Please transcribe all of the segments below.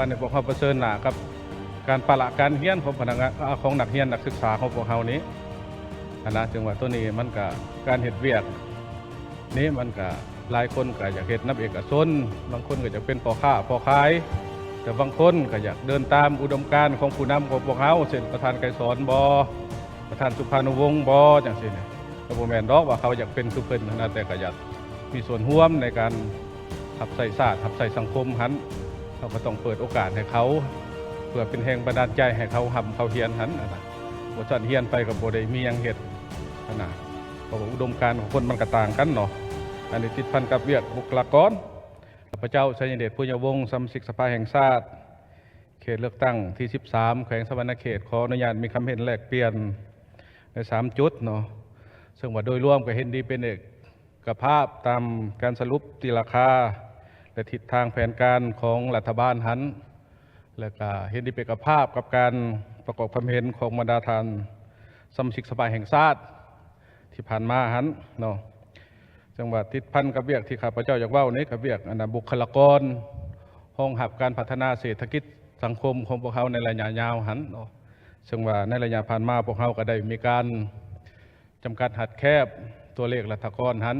ອັນນີ້ພວກເຮົາປະເຊີນໜ້າກັບການປະລະການຮຽນຂອງພະນັກງານ ອາ ຂອງນັກຮຽນນັກສຶກສາຂອງພວກເຮົານີ້ຫັ້ນນະ. ຈຶ່ງວ່າໂຕນີ້ມັນກະ ການເຮັດວຽກນີ້ມັນກະ ຫຼາຍຄົນກະຢາກເຮັດນຳເອກະຊົນ, ບາງຄົນກະຢາກເປັນພໍ່ຄ້າພໍ່ຂາຍ, ແຕ່ບາງຄົນກະຢາກເດີນຕາມອຸດົມການຂອງຜູ້ນຳຂອງພວກເຮົາ ເຊັ່ນປະທານໄກສອນບໍ, ປະທານສຸພານຸວົງບໍ ຈັ່ງຊີ້ນະ. ກະບໍ່ແມ່ນດອກວ່າເຂົາຢາກເປັນຄືເພິ່ນຫັ້ນນະ, ແຕ່ກະຢາກມີສ່ວນຮ່ວມໃນການ ຮັບໃຊ້ຊາດ ຮັບໃຊ້ສັງຄົມຫັ້ນ ເຮົາກະຕ້ອງເປີດໂອກາດໃຫ້ເຂົາ ເພື່ອເປັນແຮງບັນດານໃຈໃຫ້ເຂົາຮ່ຳເຂົາຮຽນຫັ້ນນະ. ບໍ່ຊັ້ນຮຽນໄປກະບໍ່ໄດ້ມີຫຍັງເຮັດຫັ້ນນະ, ເພາະວ່າອຸດົມການຂອງຄົນມັນກະຕ່າງກັນເນາະ. ອັນນີ້ຕິດພັນກັບວຽກບຸກຄະລາກອນ. ຂ້າພະເຈົ້າ ໄຊຍະເດດ ພູຍະວົງ ສະມາຊິກສະພາແຫ່ງຊາດ ເຂດເລືອກຕັ້ງທີສິບສາມ ແຂວງສະຫວັນນະເຂດ ຂໍອະນຸຍາດມີຄຳເຫັນແລກປ່ຽນໃນສາມຈຸດເນາະ, ເຊິ່ງວ່າໂດຍລວມກະເຫັນດີເປັນເອກ ກະພາບຕາມການສະຫຼຸບຕີລາຄາ ແລະ ທິດທາງແຜນການຂອງລັດຖະບານຫັ້ນ ແລະ ກະເຫັນດີເປັນເອກະພາບກັບການປະກອບຄວາມເຫັນຂອງບັນດາທ່ານສະມາຊິກສະພາແຫ່ງຊາດທີ່ຜ່ານມາຫັ້ນເນາະ. ຈັ່ງວ່າຕິດພັນກັບວຽກທີ່ຂ້າພະເຈົ້າຢາກເວົ້ານີ້ ກະວຽກອັນນະ ບຸກຄະລາກອນຮອງຮັບການພັດທະນາເສດຖະກິດສັງຄົມຂອງພວກເຮົາໃນໄລຍະຍາວຫັ້ນເນາະ. ເຊິ່ງວ່າໃນໄລຍະຜ່ານມາພວກເຮົາກະໄດ້ມີການ ຈຳກັດຮັດແຄບຕົວເລກລັດຖະກອນຫັ້ນ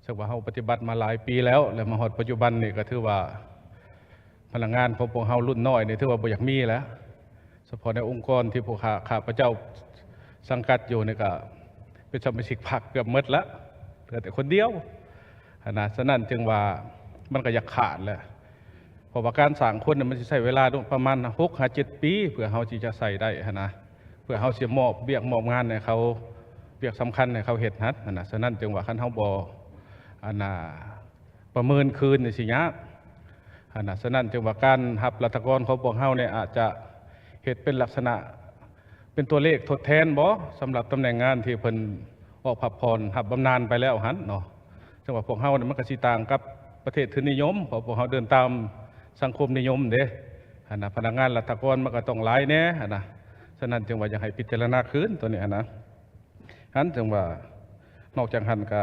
ເຊິ່ງວ່າເຮົາປະຕິບັດມາຫຼາຍປີແລ້ວ ແລະ ມາຮອດປັດຈຸບັນນີ້ກະຖືວ່າ ພະນັກງານຂອງພວກເຮົາລຸ້ນນ້ອຍນີ້ຖືວ່າບໍ່ຢາກມີແລ້ວ. ສະເພາະໃນອົງກອນທີ່ພວກຂ້າ ຂ້າພະເຈົ້າສັງກັດຢູ່ນີ້ກະເປັນສະມາຊິກພັກເກືອບໝົດລະ ເຫຼືອແຕ່ຄົນດຽວຫັ້ນນະ. ສະນັ້ນຈຶ່ງວ່າມັນກະຢາກຂາດແຫຼະ. ເພາະວ່າການສ້າງຄົນນີ້ມັນຊິໃຊ້ເວລາປະມານຫົກຫາເຈັດປີ ເພື່ອເຮົາຊິຈະໃຊ້ໄດ້ຫັ້ນນະ, ເພື່ອເຮົາຊິມອບວຽກມອບງານໃຫ້ເຂົາ, ວຽກສຳຄັນໃຫ້ເຂົາເຮັດຫັ້ນນະ. ສະນັ້ນຈຶ່ງວ່າຄັນເຮົາບໍ່ ອັນນະ ປະເມີນຄືນນີ້ຊິຍາກຫັ້ນນະ. ສະນັ້ນຈຶ່ງວ່າການຮັບລັດຖະກອນຂອງພວກເຮົານີ້ອາດຈະເຮັດເປັນລັກສະນະ ເປັນຕົວເລກທົດແທນບໍ ສຳລັບຕຳແໜ່ງງານທີ່ເພິ່ນອອກພັກຜ່ອນຮັບບຳນານໄປແລ້ວຫັ້ນເນາະ. ຈັ່ງວ່າພວກເຮົານີ້ມັນກະຊິຕ່າງກັບປະເທດທຶນນິຍົມ ເພາະພວກເຮົາເດີນຕາມສັງຄົມນິຍົມເດ້ຫັ້ນນະ, ພະນັກງານລັດຖະກອນມັນກະຕ້ອງຫຼາຍແດ່ຫັ້ນນະ. ສະນັ້ນຈຶ່ງວ່າຢາກໃຫ້ພິຈາລະນາຄືນໂຕນີ້ຫັ້ນນະ. ຫັ້ນຈຶ່ງວ່ານອກຈາກຫັ້ນກະ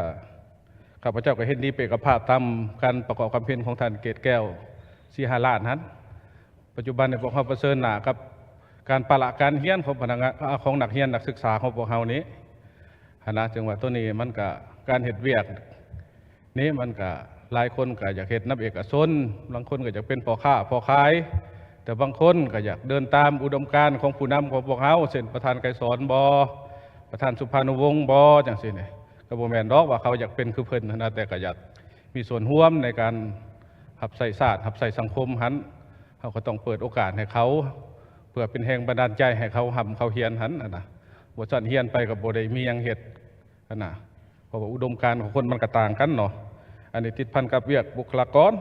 ຂ້າພະເຈົ້າກະເຫັນດີເປັນເອກະພາບຕາມການປະກອບຄຳເຫັນຂອງທ່ານເກດແກ້ວ ສີຫາລາດຫັ້ນ. ປັດຈຸບັນນີ້ພວກເຮົາປະເຊີນໜ້າກັບການປະລະການຮຽນຂອງພະນັກງານ ຂອງນັກຮຽນນັກສຶກສາຂອງພວກເຮົານີ້ຫັ້ນນະ. ຈຶ່ງວ່າໂຕນີ້ມັນກະ ການເຮັດວຽກນີ້ມັນກະ ຫຼາຍຄົນກະຢາກເຮັດນຳເອກະຊົນ, ບາງຄົນກະຢາກເປັນພໍ່ຄ້າພໍ່ຂາຍ, ແຕ່ບາງຄົນກະຢາກເດີນຕາມອຸດົມການຂອງຜູ້ນຳຂອງພວກເຮົາ ເຊັ່ນປະທານໄກສອນບໍ, ປະທານສຸພານຸວົງບໍ ຈັ່ງຊີ້ນະ. ກະບໍ່ແມ່ນດອກວ່າເຂົາຢາກເປັນຄືເພິ່ນຫັ້ນນະ, ແຕ່ກະຢາກມີສ່ວນຮ່ວມໃນການຮັບໃຊ້ຊາດ ຮັບໃຊ້ສັງຄົມຫັ້ນ. ເຮົາກະຕ້ອງເປີດໂອກາດໃຫ້ເຂົາ ເພື່ອເປັນແຮງບັນດານໃຈໃຫ້ເຂົາຮ່ຳເຂົາຮຽນຫັ້ນນະ. ບໍ່ຊັ້ນຮຽນໄປກະບໍ່ໄດ້ມີຫຍັງເຮັດຫັ້ນນະ, ເພາະວ່າອຸດົມການຂອງຄົນມັນກະຕ່າງກັນເນາະ. ອັນນີ້ຕິດພັນກັບວຽກບຸກຄະລາກອນ.